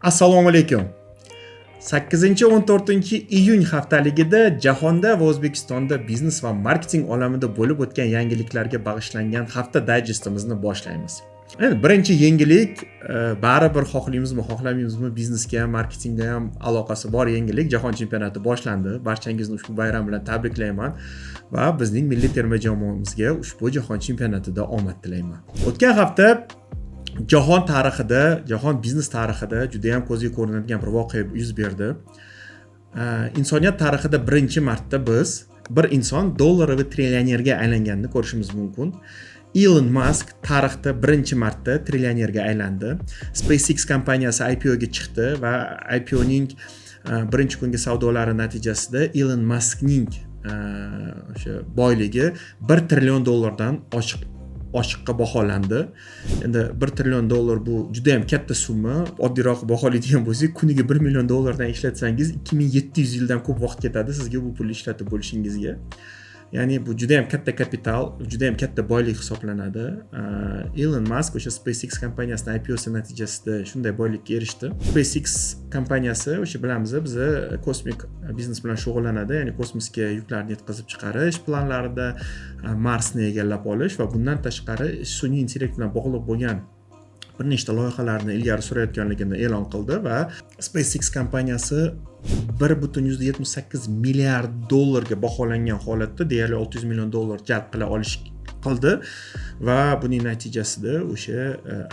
Assalomu alaykum. 8-14 iyun haftaligida jahonda va O'zbekistonda biznes va marketing olamida bo'lib o'tgan yangiliklarga bag'ishlangan hafta dayjestimizni boshlaymiz. Endi birinchi yangilik, baribir xohlaymizmi, xohlamaymizmi, biznesga ham, marketingga ham aloqasi bor yangilik: jahon chempionati boshlandi. Barchangizni ushbu bayram bilan tabriklayman va bizning milliy terma jamoamizga ushbu jahon chempionatida omad tilayman. O'tgan hafta jahon tarixida, jahon biznes tarixida juda yam ko'zga ko'rinadigan bir voqea yuz berdi. Insoniyat tarixida birinchi marta biz bir inson долларовый trillionerga aylanganini ko'rishimiz mumkin. Ilon Mask tarixda birinchi marta trillionerga aylandi. SpaceX kompaniyasi IPOga chiqdi va IPOning birinchi kungi savdolari natijasida Ilon Maskning o'sha boyligi 1 trillion dollardan oshiqqa baholandi. Endi 1 trillion dollar bu juda yam katta summa. Oddiyroq baholaydigan bo'lsak, kuniga 1 million dollardan ishlatsangiz, 2700 yildan ko'p vaqt ketadi sizga bu pulni ishlatib bo'lishingizga. Ya'ni bu juda yam katta kapital, juda yam katta boylik hisoblanadi. Ilon Mask o'sha SpaceX kompaniyasini IPOsi natijasida shunday boylikka erishdi. SpaceX kompaniyasi, o'sha bilamiz, biza kosmik biznes bilan shug'ullanadi, ya'ni kosmosga yuklarni yetkazib chiqarish planlarida, Marsni egallab olish va bundan tashqari sun'iy intellekt bilan bog'liq bo'lgan bir nechta loyihalarni ilgari surayotganligini e'lon qildi. Va SpaceX kompaniyasi 1,78 milliard dollarga baholangan holatda deyarli 600 million dollar jalb qila olish qildi va buning natijasida o'sha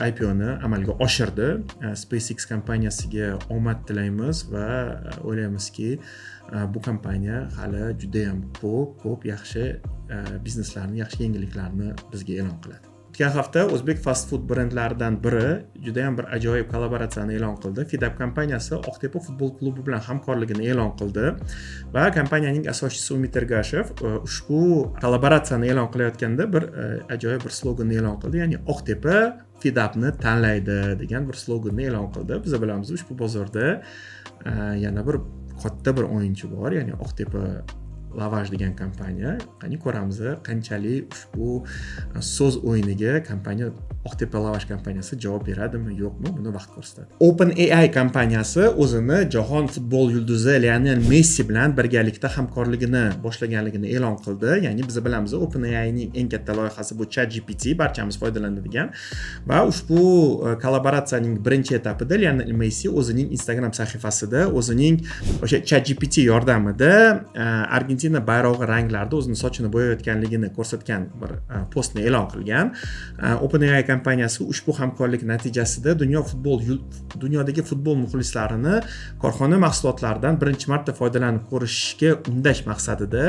IPOni amalga oshirdi. SpaceX kompaniyasiga omad tilaymiz va o'ylaymizki, bu kompaniya hali judayam ko'p ko'p yaxshi bizneslarni, yaxshi yangiliklarni bizga e'lon qiladi. O'tgan hafta o'zbek fast food brendlaridan biri judayam bir ajoyib kollaboratsiyani e'lon qildi. Fidap kompaniyasi Oqtepa futbol klubi bilan hamkorligini e'lon qildi va kompaniyaning asoschisi Umid Ergashev ushbu kollaboratsiyani e'lon qilayotganda bir ajoyib bir sloganni e'lon qildi, ya'ni "Oqtepa Fidapni tanlaydi" degan bir sloganni e'lon qildi. Biz bilamiz, ushbu bozorda yana bir katta bir o'yinchi bor, ya'ni Oqtepa Lavash degan kompaniya. Qani, ko'ramiz, qanchalik ushbu so'z o'yiniga kompaniya, Oqtepa Lavash kompaniyasi javob beradimi, yo'qmi, buni vaqt ko'rsatadi. OpenAI kompaniyasi o'zini jahon futbol yulduzi Lionel Messi bilan birgalikda hamkorligini boshlaganligini e'lon qildi. Ya'ni biz bilamiz, OpenAIning eng katta loyihasi bu ChatGPT, barchamiz foydalanadigan. Va ushbu kollaboratsiyaning birinchi etapida Lionel Messi o'zining Instagram sahifasida o'zining o'sha ChatGPT yordamida Argentina bayrog'i ranglarida o'zini sochini bo'yayotganligini ko'rsatgan bir postni e'lon qilgan. OpenAI kompaniyasi ushbu hamkorlik natijasida dunyodagi futbol muxlislarini korxona mahsulotlaridan birinchi marta foydalanib ko'rishga undash maqsadida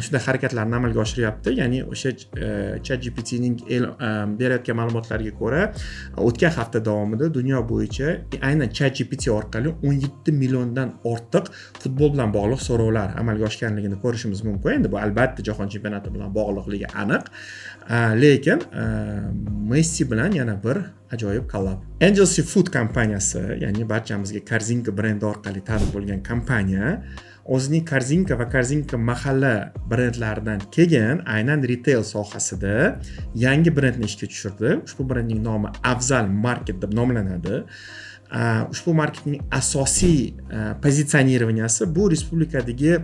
shunday harakatlarni amalga oshiryapti. Ya'ni o'sha ChatGPTning berayotgan ma'lumotlariga ko'ra, o'tgan hafta davomida dunyo bo'yicha aynan ChatGPT orqali 17 milliondan ortiq futbol bilan bog'liq so'rovlar amalga oshganligini ko'rishimiz mumkin. Endi bu, albatta, jahon chempionati bilan bog'liqligi aniq, lekin Messi bilan yana bir ajoyib kollab. Angelcy Food kompaniyasi, ya'ni barchamizga Korzinka brendi orqali tanib bo'lgan kompaniya, o'zining Korzinka va Korzinka Mahalla brendlaridan keyin aynan retail sohasida yangi brendni ishga tushirdi. Ushbu brendning nomi Afzal Market deb nomlanadi. Ushbu marketning asosiy позиционирования si bu respublikadagi,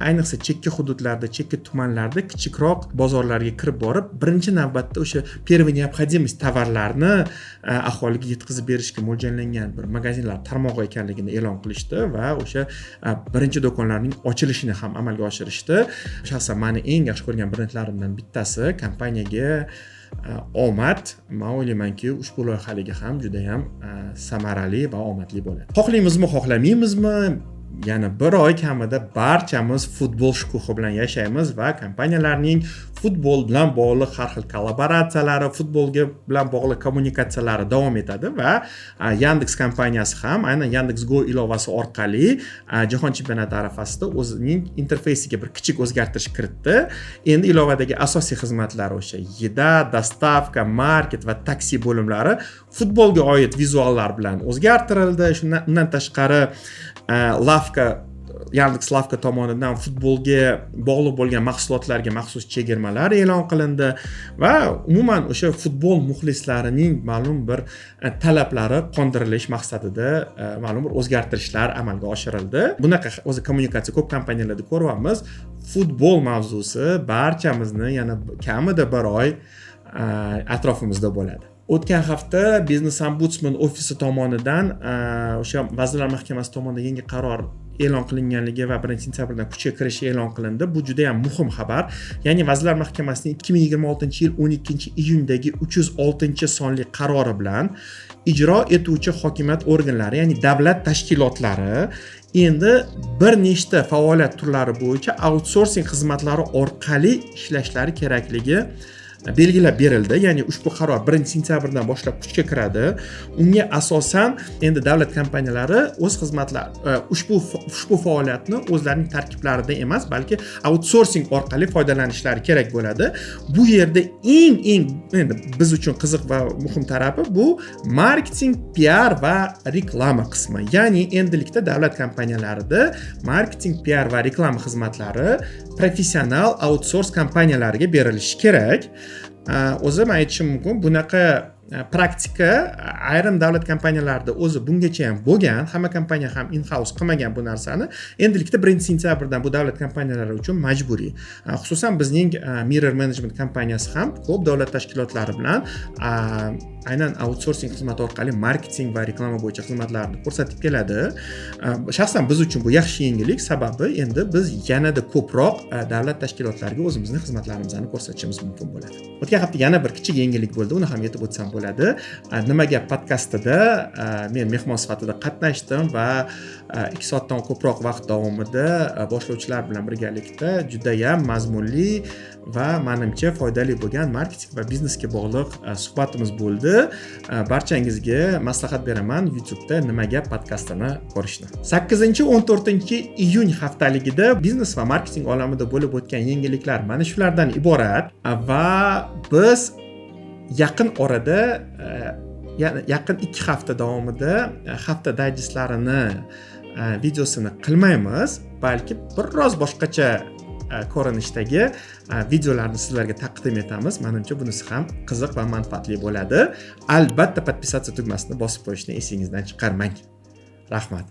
ayniqsa chekka hududlarda, chekka tumanlarda kichikroq bozorlarga kirib borib, birinchi navbatda o'sha первый необходимость tovarlarni aholiga yetkazib berishga mo'ljallangan bir magazinlar tarmog'i ekanligini e'lon qilishdi va o'sha birinchi do'konlarning ochilishini ham amalga oshirishdi. Shaxsan mani eng yaxshi ko'rgan brendlarimdan bittasi. Kompaniyaga omad. Man o'ylaymanki, ushbu loyihaligi ham judayam samarali va omadli bo'ladi. Xohlaymizmi, xohlamaymizmi, yana bir oy kamida barchamiz futbol shukuhi bilan yashaymiz va kompaniyalarning futbol bilan bog'liq har xil kollaboratsiyalari, futbolga bilan bog'liq kommunikatsiyalari davom etadi. Va Yandeks kompaniyasi ham aynan Yandeks Go ilovasi orqali jahon chempionati arafasida o'zining interfeysiga bir kichik o'zgartirish kiritdi. Endi ilovadagi asosiy xizmatlar, o'sha еда, доставка, market va taksi bo'limlari futbolga oid vizuallar bilan o'zgartirildi. Shundan, undan tashqari, лавка Yandex Lavka tomonidan futbolga bog'liq bo'lgan mahsulotlarga maxsus chegirmalar e'lon qilindi va umuman o'sha futbol muxlislarining ma'lum bir talablari qondirilish maqsadida ma'lum bir o'zgartirishlar amalga oshirildi. Bunaqa o'zi kommunikatsiya ko'p kompaniyalarda ko'ryapmiz. Futbol mavzusi barchamizni yana kamida bir oy atrofimizda bo'ladi. O'tgan hafta Biznes ombudsman ofisi tomonidan, o'sha Vazirlar Mahkamasi tomonidan yangi qaror e'lon qilinganligi va 1-sentyabrdan kuchga kirishi e'lon qilindi. Bu juda yam muhim xabar. Ya'ni Vazirlar Mahkamasining 2026-yil 12-iyundagi 306-sonli qarori bilan ijro etuvchi hokimiyat organlari, ya'ni davlat tashkilotlari endi bir nechta faoliyat turlari bo'yicha outsourcing xizmatlari orqali ishlashlari kerakligi belgilab berildi. Ya'ni ushbu qaror 1-sentyabrdan boshlab kuchga kiradi. Unga asosan endi davlat kompaniyalari o'z xizmatlar ushbu faoliyatni o'zlarining tarkiblarida emas, balki outsourcing orqali foydalanishlari kerak bo'ladi. Bu yerda eng endi biz uchun qiziq va muhim tarafi bu marketing, piar va reklama qismi. Ya'ni endilikda davlat kompaniyalarida marketing, piar va reklama xizmatlari professional outsource kompaniyalariga berilishi kerak. O'zi man aytishim mumkin, bunaqa praktika ayrim davlat kompaniyalarida o'zi bungacha ham bo'lgan. Hamma kompaniya ham in house qilmagan bu narsani. Endilikda 1-sentyabrdan bu davlat kompaniyalari uchun majburiy. Xususan, bizning Mirror Management kompaniyasi ham ko'p davlat tashkilotlari bilan aynan outsourcing xizmati orqali marketing va reklama bo'yicha xizmatlarni ko'rsatib keladi. Shaxsan biz uchun bu yaxshi yangilik, sababi endi biz yanada ko'proq davlat tashkilotlariga o'zimizni xizmatlarimizni ko'rsatishimiz mumkin bo'ladi. O'tgan hafta yana bir kichik yangilik bo'ldi, uni ham aytib o'tsam bo'ladi. "Nima gap" podkastida men mehmon sifatida qatnashdim va 2 soatdan ko'proq vaqt davomida boshlovchilar bilan birgalikda judayam mazmunli va, manimcha, foydali bo'lgan marketing va biznesga bog'liq suhbatimiz bo'ldi. Barchangizga maslahat beraman YouTubeda "Nima gap" podkastini ko'rishni. 8-14-iyun haftaligida biznes va marketing olamida bo'lib o'tgan yangiliklar mana shulardan iborat va biz yaqin orada, ya'ni yaqin 2 hafta davomida hafta dayjestlarini videosini qilmaymiz, balki biroz boshqacha ko'rinishdagi videolarni sizlarga taqdim etamiz. Manimcha, bunisi ham qiziq va manfaatli bo'ladi. Albatta, подписаться tugmasini bosib qo'yishni esingizdan chiqarmang. Rahmat.